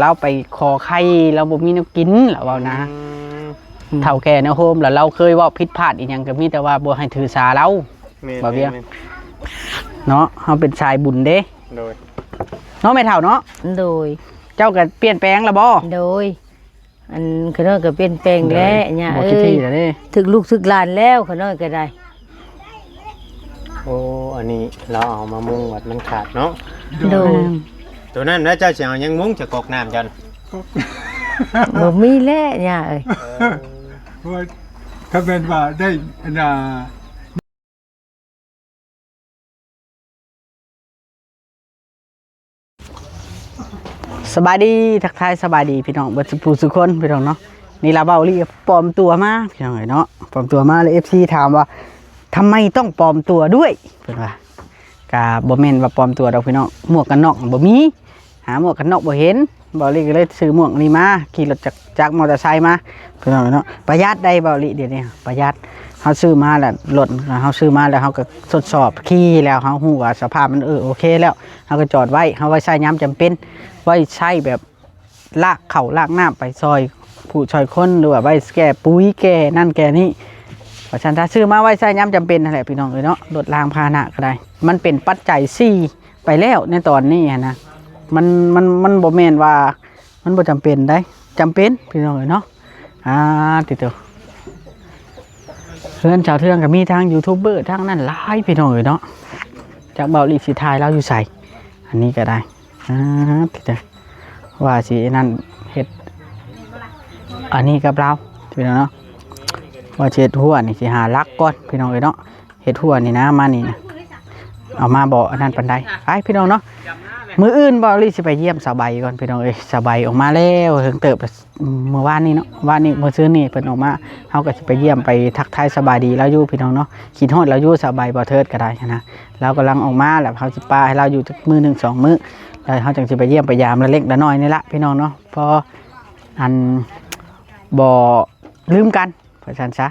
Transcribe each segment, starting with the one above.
ລາວໄປຂໍໄຂ່ ລາວບໍ່ມີແນວກິນ ລາວເວົ້ານະ. ອືມ ເຖົ້າແກ່ໃນໂຮມ ແລ້ວລາວເຄີຍເວົ້າຜິດພາດອີ່ຫຍັງ ກໍມີແຕ່ວ່າບໍ່ໃຫ້ຖືສາລາວ. ແມ່ນ ບໍ່ວຽງ ແມ່ນ ເນາະ ເຮົາເປັນສາຍບຸນເດ້. ໂດຍ ເນາະແມ່ເຖົ້າເນາະ. ໂດຍ ເຈົ້າກໍປ່ຽນແປງແລ້ວບໍ່? ໂດຍ ອັນຂ້ານ້ອຍກໍປ່ຽນແປງແລ້ວ ໂດຍ ຍ່າ ບໍ່ ເອີຍ ຂີ້ຖີ່ແລ້ວເດ້ ຖືກລູກຖືກຫຼານແລ້ວ ຂ້ານ້ອຍກໍໄດ້. ໂອ້ ອັນນີ້ລາວເອົາມາມຸງວັດມັນຂາດເນາະ. ໂດຍ ອືມ ໂຕນັ້ນນະ ເຈົ້າຊິເອົາຫຍັງມຸງ ຈະກອກນ້ຳເຈົ້ານະ? ບໍ່ມີແລ້ວ ຍ່າເອີຍ. ເອີ ໂອ້ຍ ຖ້າແມ່ນວ່າໄດ້ ອັນນ່າ ສະບາຍດີ ທັກທາຍສະບາຍດີພີ່ນ້ອງເບິດສູ່ຜູ້ສູ່ຄົນພີ່ນ້ອງເນາະ. ນີ້ລະເບົາລີປອມຕົວມາພີ່ນ້ອງເອີຍເນາະ ປອມຕົວມາ ແລ້ວເອັຟຊີຖາມວ່າ ທຳໄມຕ້ອງປອມຕົວດ້ວຍ ເພິ່ນວ່າ. ກະບໍ່ແມ່ນວ່າປອມຕົວດອກພີ່ນ້ອງ ໝວກກັນນັອກບໍ່ມີ ຫາໝວກກັນນັອກບໍ່ເຫັນ. ເບົາລີກໍເລີຍຊື້ໝວກນີ້ມາ ຂີ່ລົດຈັກ ຈັກມໍເຕີໄຊມາພີ່ນ້ອງເນາະ. ປະຢັດໄດ໋ເບົາລີ ດຽວນີ້ປະຢັດ. ເຮົາຊື້ມາແລ້ວ ລົດເຮົາຊື້ມາແລ້ວ ເຮົາກໍທົດສອບຂີ່ແລ້ວ ເຮົາຮູ້ວ່າສະພາບມັນ ເອີ ໂອເຄແລ້ວ ເຮົາກໍຈອດໄວ້. ເຮົາໄວ້ໃຊ້ຍາມຈຳເປັນ ໄວ້ໃຊ້ແບບ ລາກເຂົ້າລາກນ້ຳໄປຊ່ອຍຜູ້ຊ່ອຍຄົນ ຫຼືວ່າໄວ້ແກ່ປຸ໋ຍແກ່ນັ້ນແກ່ນີ້ ວ່າຊັ້ນ. ຖ້າຊື້ມາໄວ້ໃຊ້ຍາມຈຳເປັນຫັ້ນແຫຼະພີ່ນ້ອງເອີຍເນາະ ລົດລາງພາຫະນະກໍໄດ້. ມັນເປັນປັດໄຈສີ່ໄປແລ້ວໃນຕອນນີ້ຫັ້ນນະ ມັນ ມັນ ມັນບໍ່ແມ່ນວ່າມັນບໍ່ຈຳເປັນໃດ໋ ຈຳເປັນພີ່ນ້ອງເອີຍເນາະ. ອ່າ ຕິໂຕ ເຮືອນຊາວເທືອງກໍມີທັງຢູທູບເບີທັງນັ້ນຫຼາຍພີ່ນ້ອງເອີຍເນາະ. ຈັກເບົາລີຊິຖ່າຍລາວຢູ່ໃສ ອັນນີ້ກໍໄດ້. ອ່າ ຕິເຕີ ວ່າຊິອັນນັ້ນເຮັດອັນນີ້ກັບລາວພີ່ນ້ອງເນາະ ວ່າຊິເຮັດຮົ້ວນີ້ ຊິຫາຫຼັກກ່ອນພີ່ນ້ອງເອີຍເນາະ. ເຮັດຮົ້ວນີ້ນະ ມານີ້ນະ ເອົາມາບໍ່ອັນນັ້ນປານໃດ. ໄປພີ່ນ້ອງເນາະ ມື້ອື່ນເບົາລີຊິໄປຢ້ຽມສາວໃບກ່ອນພີ່ນ້ອງເອີຍ. ສາວໃບອອກມາແລ້ວເຖິງເຕີບ ມື້ວານນີ້ເນາະ ວານນີ້ ມື້ຊືນນີ້ເພິ່ນອອກມາ ເຮົາກໍຊິໄປຢ້ຽມໄປທັກທາຍສະບາຍດີລາວຢູ່ພີ່ນ້ອງເນາະ. ຄິດຮອດລາວຢູ່ສາວໃບ ບໍ່ເທີດກໍໄດ້ຫັ້ນນະ ລາວກຳລັງອອກມາ ແລ້ວເຮົາຊິປະໃຫ້ລາວຢູ່ຈັກມື້ໜຶ່ງສອງມື້ ແລ້ວເຮົາຈັ່ງຊິໄປຢ້ຽມໄປຢາມລະເລັກລະນ້ອຍນີ້ລະພີ່ນ້ອງເນາະ ພໍອັນບໍ່ລືມກັນ ວ່າຊັ້ນຊະ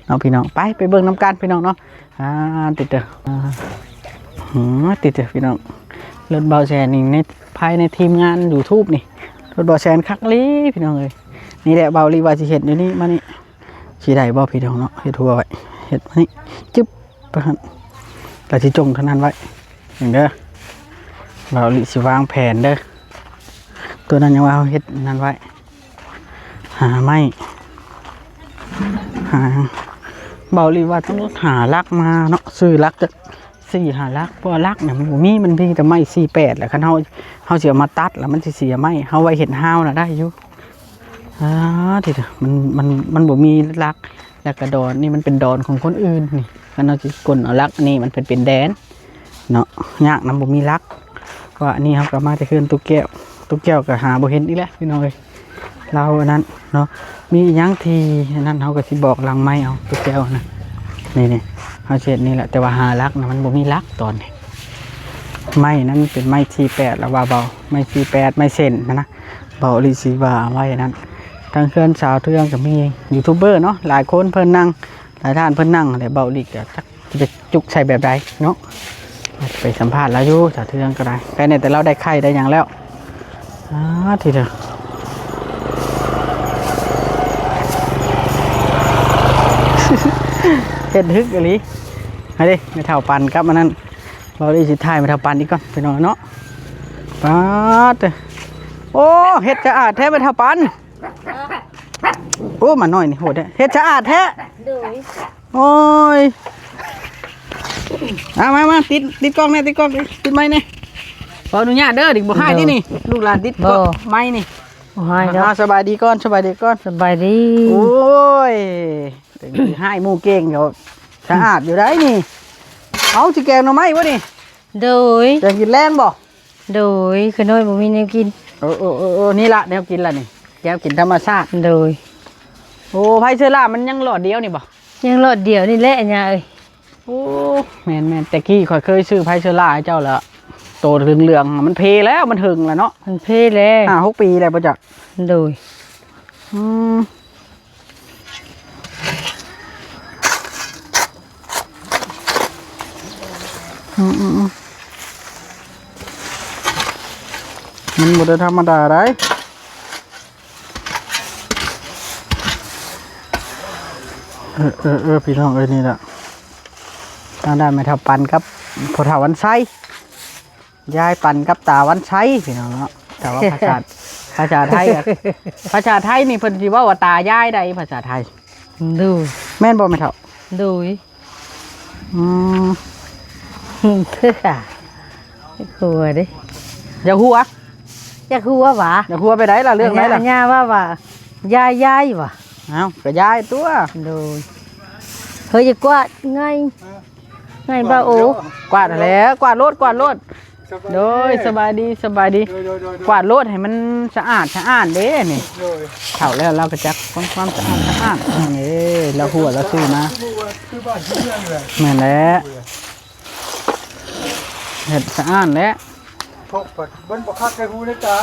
ເນາະພີ່ນ້ອງ. ໄປ ໄປເບິ່ງນຳກັນພີ່ນ້ອງເນາະ. ອ່າ ຕິດເຕີ ອ່າ ອືມ ຕິດເຕີພີ່ນ້ອງ ລົດເບົາແຊນນີ້ ໃນ ພາຍໃນທີມງານຢູທູບນີ້ ລົດເບົາແຊນຄັກອີ່ຫຼີພີ່ນ້ອງເອີຍ. ນີ້ແຫຼະເບົາລີວ່າຊິເຮັດຢູ່ນີ້ ມານີ້ ຊິໄດ້ບໍ່ພີ່ນ້ອງເນາະ ເຮັດຮົ້ວໄວ້ ເຮັດມານີ້ ຈຶບ ປະຫັ້ນ ລະຊິຈົ່ງທາງນັ້ນໄວ້ ເບິ່ງເດີ ເບົາລີຊິວາງແຜນເດີ. ໂຕນັ້ນຍັງວ່າເຮົາເຮັດນັ້ນໄວ້ ຫາໄມ້ ຫາ ເບົາລີວ່າຕ້ອງຫາຫຼັກມາເນາະ ຊື້ຫຼັກຈັກສີ່ຫ້າຫຼັກ ເພາະວ່າຫຼັກນີ້ມັນບໍ່ມີ ມັນມີແຕ່ໄມ້ສີ່ແປດ ແລ້ວຄັນເຮົາ ເຮົາຊິເອົາມາຕັດ ແລ້ວມັນຊິເສຍໄມ້ ເຮົາໄວ້ເຮັດຮາວນະໄດ້ຢູ່. ອ່າ ທີ່ມັນ ມັນ ມັນບໍ່ມີຫຼັກ ແລ້ວກະດອນນີ້ມັນເປັນດອນຂອງຄົນອື່ນນີ້ ຄັນເຮົາຊິກົນເອົາຫຼັກນີ້ມັນເປັນ ເປັນແດນເນາະ ຍາກນຳ ບໍ່ມີຫຼັກ. ເພາະວ່າອັນນີ້ເຮົາກໍມາແຕ່ເຮືອນຕຸກແກ້ວ ຕຸກແກ້ວກໍຫາບໍ່ເຫັນອີກແລ້ວພີ່ນ້ອງເອີຍ ລາວອັນນັ້ນເນາະ. ມີອີ່ຫຍັງທີ່ອັນນັ້ນເຮົາກໍຊິບອກຫຼັງໄມເອົາ ຕຸກແກ້ວນະ. ນີ້ໆ ເຮົາຊິເຮັດນີ້ແຫຼະ ແຕ່ວ່າຫາຫຼັກນະ ມັນບໍ່ມີຫຼັກຕອນນີ້ ໄມ້ນັ້ນເປັນໄມ້ສີ່ແປດ ລະວ່າເບົາ ໄມ້ສີ່ແປດ ໄມ້ເສັ້ນຫັ້ນນະ. ເບົາອີ່ຫຼີຊິວ່າໄວ້ນັ້ນ ທາງເຮືອນສາວເທືອງກໍມີຢູທູບເບີເນາະ ຫຼາຍຄົນເພິ່ນນັ່ງ ຫຼາຍທ່ານເພິ່ນນັ່ງແຫຼະ ເບົາອີ່ຫຼີກໍຈັກຊິໄປຈຸກໃສ່ແບບໃດເນາະ ໄປສຳພາດລາວຢູ່ ສາວເທືອງກໍໄດ້ ໃກ້ແນ່ແຕ່ລາວໄດ້ໄຂ່ໄດ້ຫຍັງແລ້ວ. ອ່າ ທີ່ເດີ ເຮັດຮຶກອີ່ຫຼີ. ມາເດ້ ແມ່ເຖົ້າປັນກັບອັນນັ້ນ ເບົາອີ່ຫຼີຊິຖ່າຍແມ່ເຖົ້າປັນອີກກ່ອນ ພີ່ນ້ອງເນາະ. ປາດເດີ ໂອ້ ເຮັດສະອາດແທ້ແມ່ເຖົ້າປັນ. ໂອ້ ໝານ້ອຍນີ້ໂຫດແທ້ ເຮັດສະອາດແທ້. ໂດຍ ໂອ້ຍ ເອົາມາ ມາ ຕິດ ຕິດກ້ອງແດ່ ຕິດກ້ອງ ຕິດໄມແດ່. ຂໍອະນຸຍາດເດີ ນີ້ບໍ່ຮ້າຍຕິນີ້ ໂດຍ ລູກຫຼານຕິດກ້ອງ ບໍ່ ໄມນີ້ ບໍ່ຮ້າຍດອກ. ອ່າ ສະບາຍດີກ່ອນ ສະບາຍດີກ່ອນ ສະບາຍດີ. ໂອ້ຍ ຮ້າຍໝູ່ເກັ່ງ ເຂົາສະອາດຢູ່ໃດນີ້. ເອົາ ຊິແກງໜໍ່ໄມ້ບໍ່ນີ້? ໂດຍ ແກງກິນແລງບໍ່? ໂດຍ ຂ້ານ້ອຍບໍ່ມີແນວກິນ. ເອີ ເອີ ເອີ ເອີ ນີ້ລະແນວກິນລະນີ້ ແນວກິນທຳມະຊາດ. ໂດຍ ໂອ້ ໄພເຊີລາມັນຍັງຫຼອດດຽວນີ້ບໍ່? ຍັງຫຼອດດຽວນີ້ແຫຼະ ຍ່າເອີຍ. ໂອ້ ແມ່ນໆ ແຕ່ກີ້ຂ້ອຍເຄີຍຊື້ໄພເຊີລາໃຫ້ເຈົ້າລະ ໂຕເຫຼືອງໆ ມັນເພແລ້ວ ມັນເຫິງລະເນາະ ມັນເພແລ້ວ ຫ້າຫົກປີແລ້ວບໍ່ຈັກ. ໂດຍ ອືມ ອືມ ອືມ ອືມ ມັນບໍ່ໄດ້ທຳມະດາໃດ ເອີ ເອີ ເອີ ພີ່ນ້ອງເອີຍ ນີ້ລະ ທາງດ້ານແມ່ເຖົ້າປັນກັບພໍ່ເຖົ້າວັນໄຊ ຍາຍປັນກັບຕາວັນໄຊ ພີ່ນ້ອງເນາະ. ແຕ່ວ່າພາສາ ພາສາໄທ ພາສາໄທນີ້ເພິ່ນຊິເວົ້າວ່າຕາຍາຍໃດ໋ ພາສາໄທ. ໂດຍ ແມ່ນບໍ່ແມ່ເຖົ້າ? ໂດຍ ອືມ ຫົວເດ້ ຢ່າຫົວ ຢ່າຫົວຫວາ ຢ່າຫົວໄປໃດລະ ເລື່ອງໃດລະ ຍ່າວ່າວ່າ ຍາຍ ຍາຍຫວາ. ເອົ້າ ກໍຍາຍຕົວະ. ໂດຍ ເຮີ້ຍ ຢ່າກວາດ ໄງ ໄງ ບ່າວໂອ ກວາດຫັ້ນແຫຼະ ກວາດໂລດ ກວາດໂລດ. ໂດຍ ສະບາຍດີ ສະບາຍດີ ໂດຍ ໂດຍ ໂດຍ ກວາດໂລດໃຫ້ມັນສະອາດສະອ້ານເດ້ນີ້. ໂດຍ ເຖົ້າແລ້ວລາວກໍຈັກຄວາມ ຄວາມສະອາດສະອ້ານເດ້ ລາວຫົວລາວຊື່ມາ ຄືບ້ານຄືເມືອງແຫຼະ. ແມ່ນແຫຼະ ເຮັດສະອາດແຫຼະ ພວກບັດມັນບໍ່ຄັກໃນຫູໃນຕາ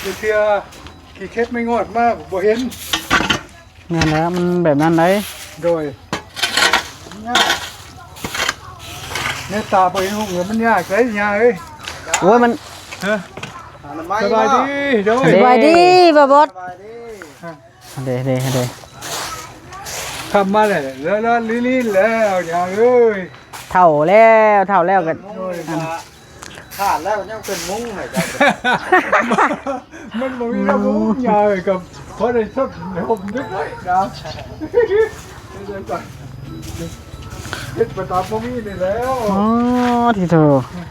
ບາງເທື່ອຂີ້ເຂັດໄມ້ງອດມາບໍ່ເຫັນ. ແມ່ນແລ້ວ ມັນແບບນັ້ນໃດ໋. ໂດຍ ຍາກ ໃນຕາບໍ່ເຫັນຫຸ່ງ ມັນຍາກເດ້ ຍາເອີຍ. ໂອ້ຍ ມັນ ເອີ ສະບາຍດີ ໂດຍ ສະບາຍດີ ບ່າວບອດ ເດ້ ເດ້ ເດ້ ເດ້ ຄ່ຳມາແລ້ວ ແລ້ວ ແລ້ວ ລີ້ໆ ແລ້ວ ຍາເອີຍ. ເຖົ້າແລ້ວ ເຖົ້າແລ້ວກໍ ໂດຍ ອ່າ ຂາດແລ້ວຍັງເປັນມຸ້ງໃຫ້ເຈົ້າ. ມັນບໍ່ມີແນວມຸ້ງ ອືມ ຍາເອີຍ ກໍພໍໄດ້ຊົດຫົ່ມເລັກນ້ອຍນະ ເຮັດໄປຕາມບໍ່ມີນີ້ແລ້ວ. ອໍ ທິໂທ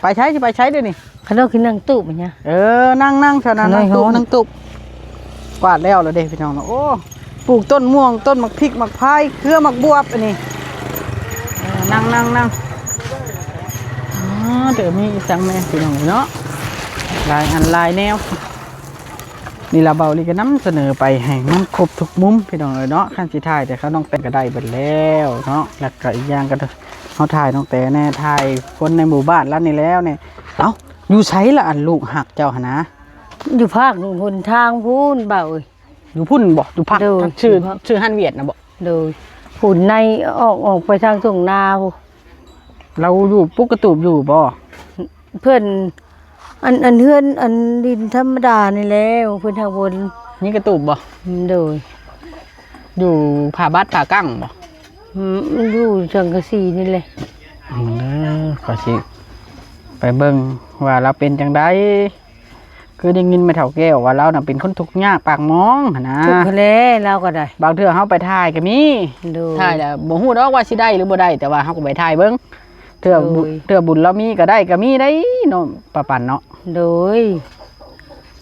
ໄປໃສ ຊິໄປໃສດຽວນີ້? ຂະນ້ອຍຄືນັ່ງຕູບຫຍັງ ເອີ ນັ່ງ ນັ່ງ ເທົ່ານັ້ນ ນັ່ງຕູບ ນັ່ງຕູບ. ກວາດແລ້ວລະເດ້ພີ່ນ້ອງເນາະ. ໂອ້ ປູກຕົ້ນມ່ວງ ຕົ້ນໝາກພິກ ໝາກພາຍ ເຄືອໝາກບວບ ອັນນີ້. ເອີ ນັ່ງ ນັ່ງ ນັ່ງ ອໍ ເດີ ມີອີ່ຫຍັງແດ່ພີ່ນ້ອງເນາະ ຫຼາຍອັນຫຼາຍແນວ. ນີ້ລະ ເບົາລີກໍນຳສະເໜີໄປໃຫ້ມັນຄົບທຸກມຸມພີ່ນ້ອງເອີຍເນາະ. ຄັນຊິຖ່າຍແຕ່ເຂົານ້ອງແຕນກໍໄດ້ເບິດແລ້ວເນາະ ແລ້ວກໍອີກຢ່າງກໍເຮົາຖ່າຍນ້ອງແຕນແດ່ ຖ່າຍຄົນໃນໝູ່ບ້ານລາວນີ້ແລ້ວນີ້. ເອົ້າ ຢູ່ໃສລະ ອັນລູກຮັກເຈົ້າຫັ້ນນະ? ຢູ່ພາກຫົນທາງພຸ້ນ ບ່າວເອີຍ. ຢູ່ພຸ້ນບໍ? ຢູ່ພາກ ໂດຍ ຊື່ ຢູ່ພາກ ຊື່ຮ້ານຫວຽດນະບໍ? ໂດຍ ພຸ້ນໃນ ອອກ ອອກໄປທາງທົ່ງນາພຸ້ນ. ລາວຢູ່ປຸກກະຕູບຢູ່ບໍ? ເພິ່ນ ອັນ ອັນເຮືອນ ອັນດິນທຳມະດານີ້ແຫຼະ ເພິ່ນຫາກບໍ່ມີກະຕູບບໍ? ໂດຍ ຢູ່ຜ້າບັດຜ້າກັ້ງບໍ? ອືມ ຢູ່ສັງກະສີນີ້ແຫຼະ. ເອີ ຂ້ອຍຊິໄປເບິ່ງວ່າລາວເປັນຈັ່ງໃດ. ຄືໄດ້ຍິນແມ່ເຖົ້າແກ້ວວ່າລາວນະເປັນຄົນທຸກຍາກປາກໝອງຫັ້ນນະ. ທຸກຫັ້ນແຫຼະ ລາວກໍໄດ້ ບາງເທື່ອເຮົາໄປຖ່າຍກໍມີ. ໂດຍ ຖ່າຍແລ້ວບໍ່ຮູ້ດອກວ່າຊິໄດ້ຫຼືບໍ່ໄດ້ ແຕ່ວ່າເຮົາກໍໄປຖ່າຍເບິ່ງ ເທື່ອ ໂດຍ ບຸ ເທື່ອບຸນລາວມີກໍໄດ້ ກໍມີໄດ້ເນາະ ປ້າປັນເນາະ. ໂດຍ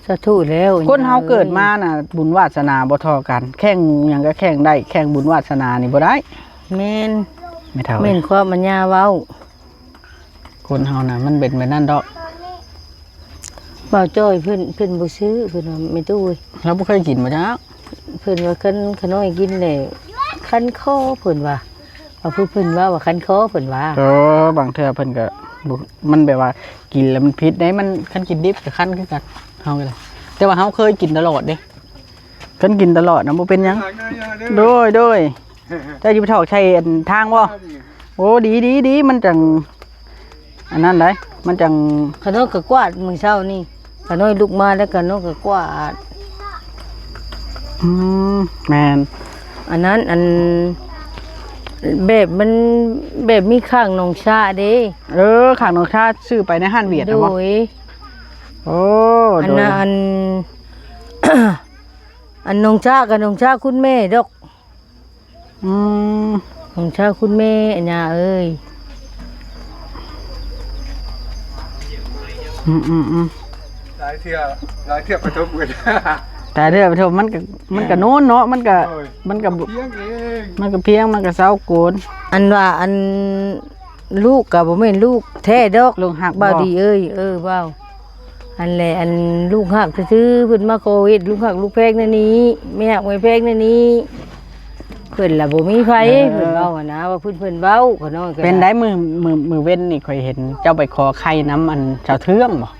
ສາທຸແລ້ວ. ຄົນເຮົາເກີດມານະ ບຸນວາດສະໜາບໍ່ທໍ່ກັນ ແຂ່ງຫຍັງກໍແຂ່ງໄດ້ ແຂ່ງບຸນວາດສະໜານີ້ບໍ່ໄດ້. ແມ່ນ ແມ່ເຖົ້າ ແມ່ນຄວາມອັນຍ່າເວົ້າ. ຄົນເຮົານະມັນເປັນແບບນັ້ນດອກ. ບ່າວຈ້ອຍເພິ່ນ ເພິ່ນບໍ່ຊື້ ເພິ່ນວ່າ ແມ່ຕູ້ເອີຍ ລາວບໍ່ເຄີຍກິນບໍ່ຈັກ. ເພິ່ນວ່າຄັນຂະນ້ອຍກິນແລ້ວຄັນຄໍ ເພິ່ນວ່າ ວ່າເພິ່ນ ເພິ່ນວ່າ ວ່າຄັນຄໍ ເພິ່ນວ່າ. ເອີ ບາງເທື່ອເພິ່ນກໍບໍ່ ມັນແບບວ່າກິນແລ້ວມັນຜິດເດ້ ມັນ ຄັນກິນດິບກໍຄັນຄືກັນ ເຮົາກໍໄດ້ ແຕ່ວ່າເຮົາເຄີຍກິນຕະຫຼອດເດ້. ຄັນກິນຕະຫຼອດນະບໍ່ເປັນຫຍັງ. ໂດຍ ໂດຍ ເຈົ້າຊິໄປຖອກໃສ່ອັນທາງບໍ່? ໂອ້ ດີ ດີ ດີ ມັນຈັ່ງອັນນັ້ນໄດ໋ ມັນຈັ່ງ. ຂະນ້ອຍກໍກວາດມື້ເຊົ້ານີ້ ຂະນ້ອຍລຸກມາແລ້ວຂະນ້ອຍກໍກວາດ. ອືມ ແມ່ນ ອັນນັ້ນ ອັນ ແບບມັນ ແບບມີຂ້າງໜອງຊາເດ້. ເອີ ຂ້າງໜອງຊາ ຊື້ໄປໃນຮ້ານຫວຽດນະບໍ່? ໂດຍ ໂອ້ ອັນ ໂດຍ ອັນ ອັນໜອງຊາກໍໜອງຊາຄຸນແມ່ດອກ. ອືມ ຂອງເຈົ້າຄຸນແມ່ ຍາເອີຍ. ອືມໆໆ ຫຼາຍເທື່ອ ຫຼາຍເທື່ອປະທົບກັນ ຫຼາຍເທື່ອປະທົບ ມັນກໍ ມັນກໍໂນ້ນເນາະ ມັນກໍ ໂດຍ ມັນກໍ ພຽງເອງ ມັນກໍພຽງ ມັນກໍເຊົາໂກນ. ອັນວ່າ ອັນ ລູກກໍບໍ່ແມ່ນລູກແທ້ດອກ ລູກຮັກບໍ່? ບ່າວດີເອີຍ ເອີ ເວົ້າ ອັນແຫຼະ ອັນລູກຮັກຊື່ໆ ເພິ່ນມາຂໍເຮັດລູກຮັກລູກແພງແນວນີ້ ແມ່ຮັກແມ່ແພງແນວນີ້ ເພິ່ນລະບໍ່ມີໃຜ. ເອີ ເພິ່ນເວົ້າຫັ້ນນະ ວ່າເພິ່ນ ເພິ່ນເວົ້າ ຂະນ້ອຍກໍ ເປັນໃດ ມື້ ມື້ ມື້ເວັນນີ້ຂ້ອຍເຫັນເຈົ້າໄປຂໍໄຂ່ນຳອັນຊາວເທືອງບໍ່?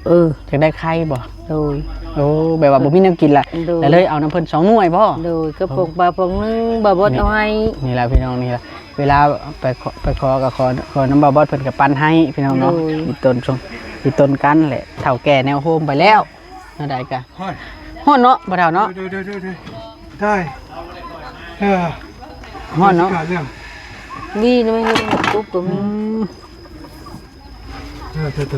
ເອີ ຢາກໄດ້ໄຂ່ບໍ່? ໂດຍ ໂອ້ ແບບວ່າບໍ່ມີແນວກິນລະ ໂດຍ ລະເລີຍເອົານຳເພິ່ນສອງໜ່ວຍບໍ່? ໂດຍ ກັບ ໂອ້ ປອງປາປອງໜຶ່ງ ບ່າວບອດເອົາໃຫ້. ນີ້ລະພີ່ນ້ອງ ນີ້ລະ ເວລາໄປຂໍ ໄປຂໍກໍຂໍ ຂໍນຳບ່າວບອດ ເພິ່ນກໍປັນໃຫ້ພີ່ນ້ອງເນາະ. ໂດຍ ອີຕົນຊົງ ອີຕົນກັນແຫຼະ ເຖົ້າແກ່ແນວໂຮມໄປແລ້ວ ແນວໃດກະ ຮ້ອນ ຮ້ອນເນາະ ພໍ່ເຖົ້າເນາະ. ໂດຍ ໂດຍ ໂດຍ ໂດຍ ໄດ້ ເອີ ຮ້ອນເນາະ ກາດແລ້ວ ວີນະ ມັນຢູ່ປຸບກໍມີ ເອີ ເອີ ເອີ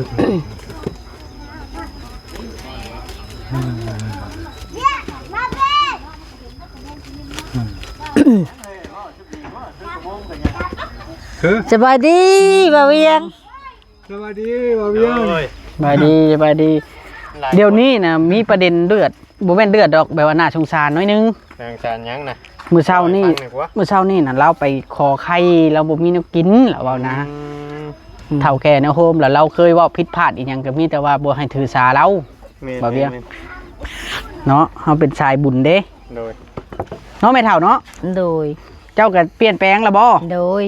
ເອີ ສະບາຍດີບ່າວວຽງ. ສະບາຍດີບ່າວວຽງ. ໂອ້ຍ ສະບາຍດີ ສະບາຍດີ. ດຽວນີ້ນະມີປະເດັນເດືອດ ບໍ່ແມ່ນເດືອດດອກ ແບບວ່າໜ້າສົງສານໜ້ອຍໜຶ່ງ. ໜ້າສົງສານຫຍັງນະ? ມື້ເຊົ້ານີ້ ມື້ເຊົ້ານີ້ນະ ລາວໄປຂໍໄຂ່ ລາວບໍ່ມີແນວກິນ ລາວເວົ້ານະ. ອືມ ເຖົ້າແກ່ໃນໂຮມ ລະລາວເຄີຍເວົ້າຜິດພາດອີ່ຫຍັງ ກໍມີແຕ່ວ່າບໍ່ໃຫ້ຖືສາລາວ. ແມ່ນ ບ່າວວຽງ ແມ່ນ ເນາະ ເຮົາເປັນສາຍບຸນເດ້. ໂດຍ ເນາະແມ່ເຖົ້າເນາະ. ໂດຍ ເຈົ້າກໍປ່ຽນແປງລະບໍ່? ໂດຍ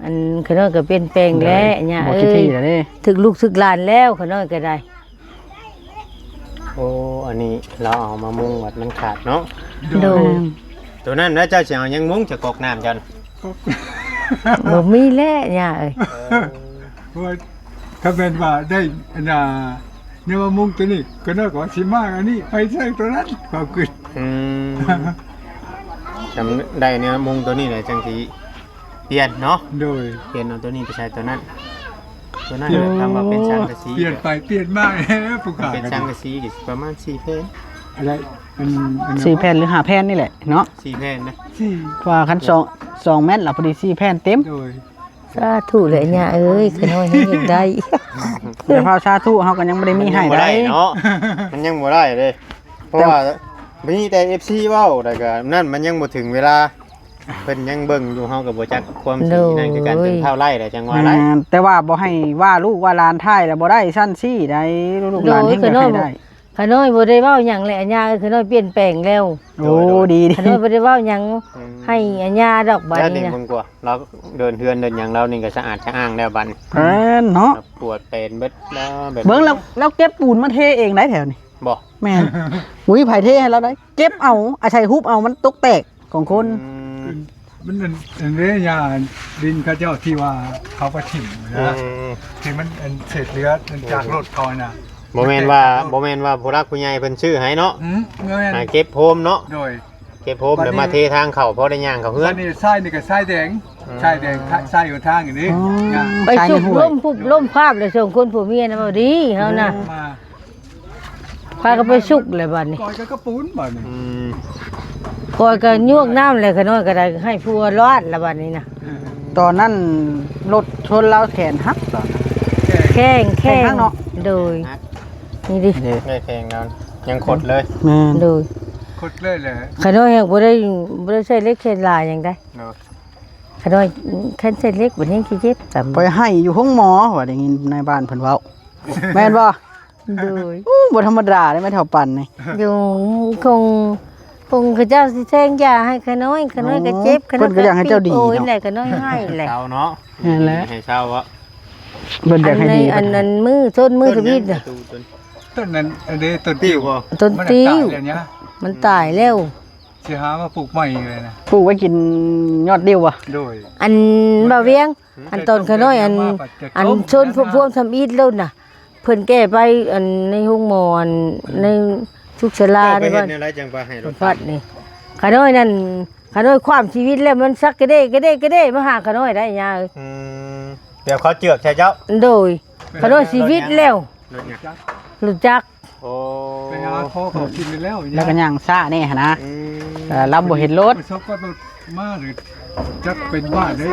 ອັນຂ້ານ້ອຍກໍປ່ຽນແປງແລ້ວ ໂດຍ ຍ່າເອີຍ ຖືກລູກຖືກຫຼານແລ້ວ ຂ້ານ້ອຍກໍໄດ້. ໂອ້ ອັນນີ້ລາວເອົາມາມຸງວັດມັນຂາດເນາະ. ໂດຍ ໂດຍ ໂຕນັ້ນນະ ເຈົ້າຊິເອົາຫຍັງມຸງ ຈະກອກນ້ຳຈັ່ງ? ບໍ່ມີແລ້ວຍ່າເອີຍ. ເອີ ໂອ້ຍ ຖ້າແມ່ນວ່າໄດ້ອັນນ່າ ແນວມາມຸງໂຕນີ້ ກໍນ້ອຍກໍວ່າຊິມາອັນນີ້ ໄປໃສ່ໂຕນັ້ນ ຄວາມຄິດ. ອືມ ຈຳໄດ້ແນວມຸງໂຕນີ້ແຫຼະ ຈັ່ງຊິປ່ຽນເນາະ. ໂດຍ ປ່ຽນເອົາໂຕນີ້ໄປໃສ່ໂຕນັ້ນ ໂຕນັ້ນແຫຼະ. ໂອ້ ຄຳວ່າເປັນສັງກະສີ ປ່ຽນໄປປ່ຽນມາ ຜູ້ຂາຍ ເປັນສັງກະສີກໍຊິປະມານສີ່ແຜ່ນ ອັນໃດ ອັນ ອັນ ສີ່ແຜ່ນ ຫຼື ຫ້າແຜ່ນນີ້ແຫຼະເນາະ. ສີ່ແຜ່ນນະ ສີ່ ວ່າຄັນສອງ ສອງແມັດລະ ພໍດີສີ່ແຜ່ນເຕັມ. ໂດຍ ສາທຸແຫຼະຍ່າເອີຍ ຂ້ານ້ອຍຍັງຢາກໄດ້. ຢ່າພາວສາທຸ ເຮົາກໍຍັງບໍ່ໄດ້ມີໃຫ້ໄດ້ເນາະ. ມັນຍັງບໍ່ໄດ້ເດ້ ເພາະວ່າມີແຕ່ເອັຟຊີເວົ້າ ແລ້ວກໍນັ້ນ ມັນຍັງບໍ່ເຖິງເວລາ ເພິ່ນຍັງເບິ່ງຢູ່ ເຮົາກໍບໍ່ຈັກຄວາມຈິງນັ້ນຄືກັນ. ໂດຍ ຈົນເທົ່າໄຫຼແລ້ວຈັ່ງວ່າໄດ້. ແມ່ນ ແຕ່ວ່າບໍ່ໃຫ້ວ່າລູກວ່າຫຼານ ທ້າຍແລ້ວບໍ່ໄດ້ຊັ້ນຊີ້ໄດ໋ ລູກຫຼານແຮ່ງຢາກໃຫ້ໄດ້. ຂ້ານ້ອຍບໍ່ໄດ້ເວົ້າຫຍັງແຫຼະ ຍ່າເອີຍ ຂ້ານ້ອຍປ່ຽນແປງແລ້ວ. ໂອ້ ໂດຍ ໂດຍ ດີ ຂ້ານ້ອຍບໍ່ໄດ້ເວົ້າຫຍັງ ອືມ ໃຫ້ອາຍ່າດອກບາດນີ້ນະ. ລາວເດີນເຮືອນເດີນຫຍັງລາວນີ້ກໍສະອາດສະອ້າງແລ້ວບາດນີ້. ແມ່ນເນາະ ລາວປວດເປັນເບິດແລ້ວແບບ ເບິ່ງແລ້ວ ລາວເກັບປູນມາເທເອງໄດ໋ແຖວນີ້. ບໍ່ ແມ່ນ ບໍ່ມີໃຜເທໃຫ້ລາວໄດ໋ ເກັບເອົາ ອາໄສຮຸບເອົາ ມັນຕົກແຕກ ຂອງຄົນ. ອືມ ມັນ ອັນ ອັນເດ້ ຫຍ້າດິນເຂົາເຈົ້າທີ່ວ່າເຂົາໄປຖິ້ມນະ ອືມ ທີ່ມັນ ອັນ ເສດເຫຼືອຈາກລົດເຂົານະ. ບໍ່ແມ່ນວ່າ ບໍ່ແມ່ນວ່າຜູ້ຫຼັກຜູ້ໃຫຍ່ເພິ່ນຊື້ໃຫ້ເນາະ. ອືມ ບໍ່ແມ່ນ ໃຫ້ເກັບໂຮມເນາະ. ໂດຍ ເກັບໂຮມແລ້ວມາເທທາງເຂົ້າ ພໍໄດ້ຍ່າງເຂົ້າເຮືອນ. ບັດນີ້ຊາຍນີ້ກໍຊາຍແດງ ອືມ ຊາຍແດງ ຊາຍຫົນທາງນີ້. ອໍ ໄປສຸກລົມພຸບລົມພາບແລ້ວ ສອງຄົນຜົວເມຍນະ ເວົ້າດີເຮົານະ. ມາ ພາກັນໄປສຸກແລ້ວບັດນີ້ ກ່ອຍກັນກັບປູນບັດນີ້. ອືມ ກ່ອຍກັນຍວກນ້ຳແລ້ວ ຂ້ານ້ອຍກໍໄດ້ໃຫ້ຜົວລາດແລ້ວບັດນີ້ນະ. ຕອນນັ້ນລົດຊົນລາວແຂນຫັກຕອນນັ້ນ. ແຂນ ແຂນ ແຂນຫັກເນາະ. ໂດຍ ນີ້ດິ ນີ້ເດ້ ແຂນນະ ຍັງຂົດເລີຍ. ແມ່ນ ໂດຍ ຂົດເລີຍແຫຼະ. ຂ້ານ້ອຍຍັງບໍ່ໄດ້ ບໍ່ໄດ້ໃຊ້ເຫຼັກໃຊ້ລາຫຍັງໃດ. ໂດຍ ຂ້ານ້ອຍແຄ່ນໃຊ້ເຫຼັກບັດແຮງຊິເຈັບຊ້ຳ. ໄປໄຫ້ຢູ່ໂຮງໝໍ ວ່າໄດ້ຍິນນາຍບ້ານເພິ່ນເວົ້າ ແມ່ນບໍ່? ໂດຍ ໂອ້ ບໍ່ທຳມະດາເດ້ແມ່ເຖົ້າປັນນີ້. ຢູ່ ຄົງ ຄົງເຂົາເຈົ້າຊິແທງຢາໃຫ້ຂ້ານ້ອຍ ຂ້ານ້ອຍກໍເຈັບ. ອໍ ຂ້ານ້ອຍ ເພິ່ນກໍຢາກໃຫ້ເຈົ້າດີເນາະ. ໂອ້ຍ ແຫຼະ ຂ້ານ້ອຍໃຫ້ແຫຼະ ເຊົາເນາະ. ແມ່ນແຫຼະ ໃຫ້ເຊົາເນາະ ເພິ່ນຢາກໃຫ້ດີ. ອັນ ອັນ ອັນມື້ຕົ້ນມື້ທະວີດນະ ຕົ້ນນັ້ນ ອັນເດ້ ຕົ້ນຕິ້ວບໍ່? ຕົ້ນຕິ້ວ ມັນຕາຍແລ້ວ ມັນຕາຍແລ້ວ. ຊິຫາມາປູກໃໝ່ເລີຍນະ ປູກໄວ້ກິນຍອດດິ້ວບໍ່? ໂດຍ ອັນບ່າວວຽງ ອັນຕອນຂ້ານ້ອຍ ອັນ ອັນຊົນພວກ ພວກທຳອິດໂລດນະ ເພິ່ນແກ້ໄປ ອັນໃນໂຮງໝໍ ອັນໃນສຸກສາລາ ເຈົ້າໄປເຮັດແນວໃດຈັ່ງໄປໃຫ້ລົດຕັດນີ້? ຂ້ານ້ອຍນັ້ນ ຂ້ານ້ອຍຄວາມຊີວິດແລ້ວ ມັນສັກກະເດກະເດກະເດ ມາຫາຂ້ານ້ອຍໄດ໋ ຍ່າເອີຍ. ອືມ ແບບເຂົາເຈືອກໃສ່ເຈົ້າ. ໂດຍ ຂ້ານ້ອຍຊີວິດແລ້ວ. ລົດຫຍັງ? ລົດຈັກ. ໂອ້ ໄປຫາຂໍເຂົາກິນແລ້ວ ແລ້ວກໍຍ່າງຊ້າແດ່ຫັ້ນນະ. ອືມ ເອີ ລຳບໍ່ເຫັນລົດ ໄປຊອກກັບລົດມາ ຫຼືຈັກເປັນບ້າເດ້.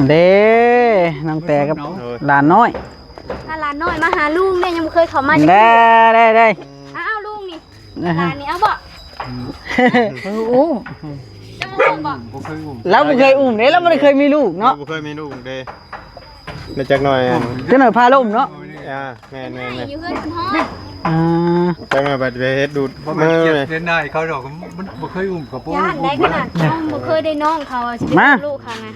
ເດ້ ນ້ອງແຕກັບ ໂດຍ ຫຼານນ້ອຍ ພາຫຼານນ້ອຍມາຫາລຸງເດ້ ຍັງບໍ່ເຄີຍເຂົ້າມາຈັກເທື່ອ. ໄດ້ ໄດ້ ໄດ້. ອ້າວ ລຸງນີ້ ຫຼານນີ້ເອົາບໍ່? ອືມ ເອີ ອຸ້ມ ເຈົ້າບໍ່ອຸ້ມບໍ່? ບໍ່ເຄີຍອຸ້ມ ລາວບໍ່ເຄີຍອຸ້ມເດ້ ລາວບໍ່ໄດ້ເຄີຍມີລູກເນາະ ບໍ່ເຄີຍມີລູກເດ້. ແລ້ວຈັກໜ່ອຍ ຈັກໜ່ອຍພາລົມເນາະ. ອ່າ ແມ່ນໆໆ ຢູ່ເຮືອນເພິ່ນຮອດ. ອ່າ ຈັກໜ່ອຍບັດໄປເຮັດດູດ ບໍ່ແມ່ນກຽດເປັນນາຍເຂົາດອກ ມັນບໍ່ເຄີຍອຸ້ມກໍບໍ່ ຢ້ານໄດ້ຂະໜາດນ້ອງບໍ່ເຄີຍໄດ້ນ້ອງເຂົາ ຊິໄດ້ ມາ ລູກເຂົານະ.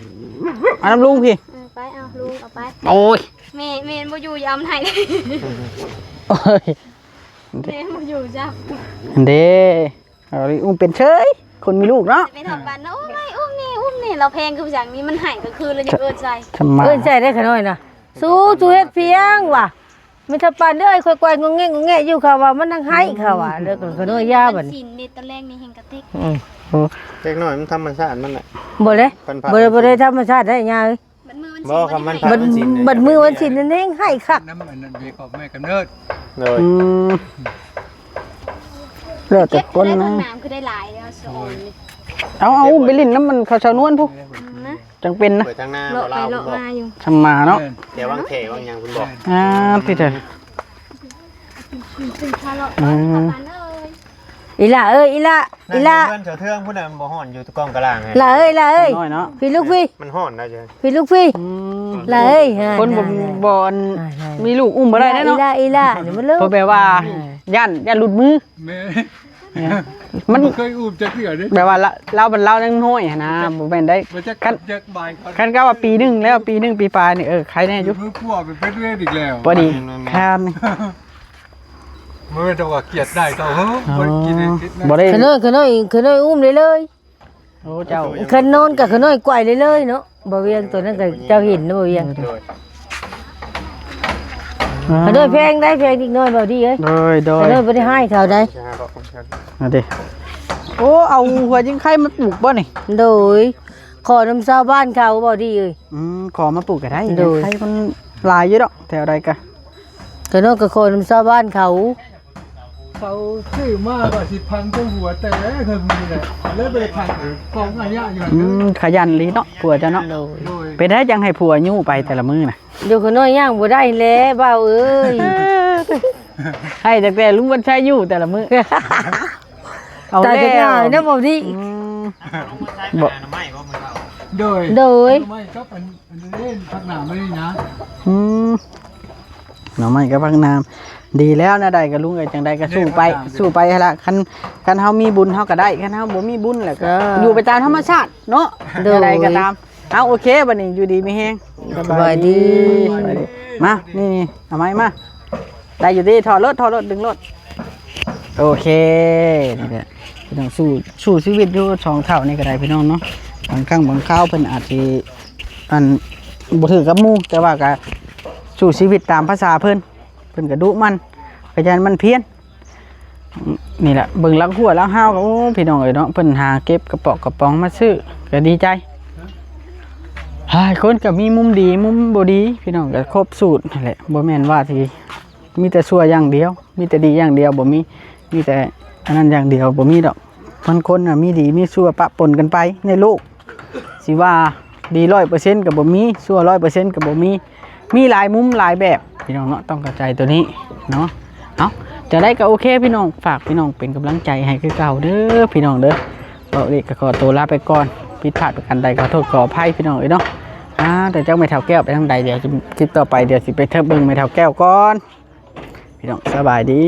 ເອົານຳລຸງພີ້ ເອີ ໄປ ເອົາລຸງເອົາໄປ. ໂອ້ຍ ແມ່ ແມ່ບໍ່ຢູ່ ຢ່າເອົາໃຫ້. ໂອ້ຍ ແມ່ບໍ່ຢູ່ຈ້ຳ ເດ້. ເອົາ ອຸ້ມເປັນເຊີຍ ຄົນມີລູກເນາະ. ແມ່ທອງບັນນະ ໂອ້ຍ ອຸ້ມນີ້ ອຸ້ມນີ້ ລາວແພງຄືຫຍັງນີ້ ມັນໄຫ້ກາງຄືນລະຍັງເອີ້ນໃສ່ ເອີ້ນໃສ່ໄດ້ຂະນ້ອຍນະ. ສູ້ ສູ້ເຮັດພຽງວ່າ ແມ່ນ ຖ້າປານເດີ້ ຂ້ອຍກວາດງອງແງງງອງແງຢູ່ ເຂົາວ່າມັນທັງໄຫ້ ເຂົາວ່າ ແລ້ວກໍຂະນ້ອຍຢາບັດນີ້ ຊິນເດັດຕອນແລງນີ້ແຮງກະຕິກ ອືມ ໂອ້ ເດັກນ້ອຍມັນທຳມະຊາດມັນແຫຼະ ບໍ່ເດ້ ເພິ່ນພາ ບໍ່ໄດ້ ບໍ່ໄດ້ທຳມະຊາດໄດ້ຍາເອີຍ ບັດມື້ວັນ ບໍ່ ຊິນ ຄຳມັນ ບັດ ບັດມື້ວັນສິນນັ້ນແຮງໄຫ້ຄັກ ນຳອັນນັ້ນເວຂອງແມ່ກຳເນີດ ໂດຍ ອືມ ແລ້ວແຕ່ຄົນ ເກັບໄດ້ ນະ ຕົ້ນນ້ຳຄືໄດ້ຫຼາຍແລ້ວ ໂອ້ຍ ເອົາ ເອົາໄປຫຼິ້ນນຳມັນເຂົາຊາວນວນພຸ້ນ ອືມ ຈັ່ງເປັນນະ ເປີດທາງໜ້າ ເລາະໄປເລາະມາຢູ່ ທາງມາເນາະ ແຕ່ວາງແຖວາງຫຍັງພຸ້ນບໍ່ ອ່າ ຕິເດີ ອືມ ອີ່ຫຼ້າເອີຍ ອີ່ຫຼ້າ ອີ່ຫຼ້າ ເຮືອນສະເທືອງພຸ້ນນະ ມັນບໍ່ຮ້ອນຢູ່ກອງກະລ່າງ ຫຼ້າເອີຍ ຫຼ້າເອີຍ ນ້ອຍເນາະ ພີ່ລູກພີ່ ມັນຮ້ອນນະ ພີ່ລູກພີ່ ອືມ ຫຼ້າເອີຍ ຄົນບໍ່ ບໍ່ອັນ ມີລູກອຸ້ມບໍ່ໄດ້ເນາະ ອີ່ຫຼ້າ ອີ່ຫຼ້າ ນີ້ມັນເລີຍ ເພາະແບບວ່າ ຢ້ານ ຢ້ານຫຼຸດມື ແມ່ ມັນບໍ່ເຄີຍອຸ້ມຈັກເທື່ອເດ້ ແບບວ່າລາວ ລາວ ລາວຍັງນ້ອຍຫັ້ນນະ ບໍ່ແມ່ນໄດ້ ຄັນ ຄັນກໍວ່າປີໜຶ່ງແລ້ວ ປີໜຶ່ງປີປາຍນີ້ ເອີ ໄຄແນ່ຢູ່ ມືພວກໄປເປັນເວດອີກແລ້ວ ພໍດີ ແມ່ນໆ ຄັນ ບໍ່ແມ່ນແຕ່ວ່າກຽດໄດ້ເຂົາ ເອີ ບໍ່ໄດ້ກິນ ບໍ່ໄດ້ ຂະນ້ອຍ ຂະນ້ອຍ ຂະນ້ອຍອຸ້ມໄດ້ເລີຍ ໂອ້ ເຈົ້າ ຄັນນອນກໍຂະນ້ອຍໄກວໄດ້ເລີຍເນາະ ບໍ່ວຽງ ໂຕນັ້ນກໍເຈົ້າເຫັນນະ ບໍ່ວຽງ ໂດຍ ອ່າ ຂະນ້ອຍແພງໄດ໋ ແພງເດັກນ້ອຍ ບໍ່ດີເອີຍ ໂດຍ ໂດຍ ຂະນ້ອຍບໍ່ໄດ້ຮ້າຍເຂົາໄດ໋ ເອົາເດ ໂອ້ ເອົາຫົວຈິງໄຄມາປູກບໍ່ນີ້ ໂດຍ ຂໍນຳຊາວບ້ານເຂົາ ບໍ່ດີເອີຍ ອືມ ຂໍມາປູກກໍໄດ້ ໂດຍ ໄຄມັນຫຼາຍຢູ່ດອກ ແຖວໃດກໍ ຂະນ້ອຍກໍຂໍນຳຊາວບ້ານເຂົາ ເຂົາຊື້ມາວ່າຊິພັງແຕ່ຫົວແຕ່ເຄິ່ງນີ້ແຫຼະ ເລີຍບໍ່ໄດ້ພັງ ຂອງອາຍະຢູ່ ອືມ ຂະຫຍັນອີ່ຫຼີເນາະ ຜົວເຈົ້າເນາະ ໂດຍ ໂດຍ ເປັນໄດຈັ່ງໃຫ້ຜົວຍູ້ໄປແຕ່ລະມື້ນະ ຢູ່ຂະນ້ອຍຍ່າງບໍ່ໄດ້ແຫຼະ ບ່າວເອີຍ ໃຫ້ຕັ້ງແຕ່ລຸງວັນໄຊຍູ້ແຕ່ລະມື້ ເອົາແລ້ວ ຕາຍແຕ່ງ່າຍນະ ບໍ່ດີ ອືມ ບໍ່ ໂດຍ ໂດຍ ໄມ້ກັບອັນ ອັນນີ້ເດ້ ຜັກໜາມານີ້ນະ ອືມ ໜໍ່ໄມ້ກັບຜັກໜາມ ດີແລ້ວ ແນວໃດກໍລຸງເອີຍ ຈັ່ງໃດກໍສູ້ໄປ ສູ້ໄປຫັ້ນລະ ຄັນ ຄັນເຮົາມີບຸນເຮົາກໍໄດ້ ຄັນເຮົາບໍ່ມີບຸນແລ້ວກໍ ເອີ ຢູ່ໄປຕາມທຳມະຊາດເນາະ ໂດຍ ແນວໃດກໍຕາມ ເອົາ ໂອເຄ ບັດນີ້ຢູ່ດີມີແຮງ ສະບາຍດີ ສະບາຍດີ ມາ ນີ້ໆ ເອົາໄມ້ມາ ໄດ້ຢູ່ຕິ ຖອດໂລດ ຖອດໂລດ ດຶງໂລດ ໂອເຄ ນີ້ແຫຼະ ພີ່ນ້ອງ ສູ້ ສູ້ຊີວິດຢູ່ສອງເຖົ້ານີ້ກໍໄດ້ ພີ່ນ້ອງເນາະ ບາງຄັ້ງບາງຄາວເພິ່ນອາດຊິ ອັນ ບໍ່ຖືກກັບໝູ່ ແຕ່ວ່າກໍສູ້ຊີວິດຕາມພາສາເພິ່ນ ເພິ່ນກໍດຸໝັ່ນ ຂະຫຍັນໝັ່ນພຽນ ນີ້ແຫຼະ ເບິ່ງຫຼັກຫົວຫຼັກຮາວກໍ ໂອ້ ພີ່ນ້ອງເອີຍເນາະ ເພິ່ນຫາເກັບກະປອກກະປອງມາຊື້ ກໍດີໃຈ ຫຼາຍຄົນກໍມີມຸມດີມຸມບໍ່ດີ ພີ່ນ້ອງ ກໍຄົບສູດຫັ້ນແຫຼະ ບໍ່ແມ່ນວ່າຊິ ມີແຕ່ຊົ່ວຢ່າງດຽວ ມີແຕ່ດີຢ່າງດຽວບໍ່ມີ ມີແຕ່ອັນນັ້ນຢ່າງດຽວບໍ່ມີດອກ ມັນຄົນນະມີດີມີຊົ່ວປະປົນກັນໄປໃນໂລກ ຊິວ່າດີຮ້ອຍເປີເຊັນກໍບໍ່ມີ ຊົ່ວຮ້ອຍເປີເຊັນກໍບໍ່ມີ ມີຫຼາຍມຸມຫຼາຍແບບ ພີ່ນ້ອງເນາະ ຕ້ອງເຂົ້າໃຈໂຕນີ້ເນາະ ເອົ້າ ຈັ່ງໃດກໍໂອເຄ ພີ່ນ້ອງ ຝາກພີ່ນ້ອງເປັນກຳລັງໃຈໃຫ້ຄືເກົ່າເດີ ພີ່ນ້ອງເດີ ເວົ້າອີກກໍຂໍໂຕລາໄປກ່ອນ ຜິດພາດປະການໃດຂໍໂທດຂໍອະໄພ ພີ່ນ້ອງເອີຍເນາະ ອ່າ ແຕ່ຈັກແມ່ເຖົ້າແກ້ວໄປທາງໃດ ດຽວຄລິບຕໍ່ໄປ ດຽວຊິໄປເທີບເບິ່ງແມ່ເຖົ້າແກ້ວກ່ອນ ພີ່ນ້ອງ ສະບາຍດີ.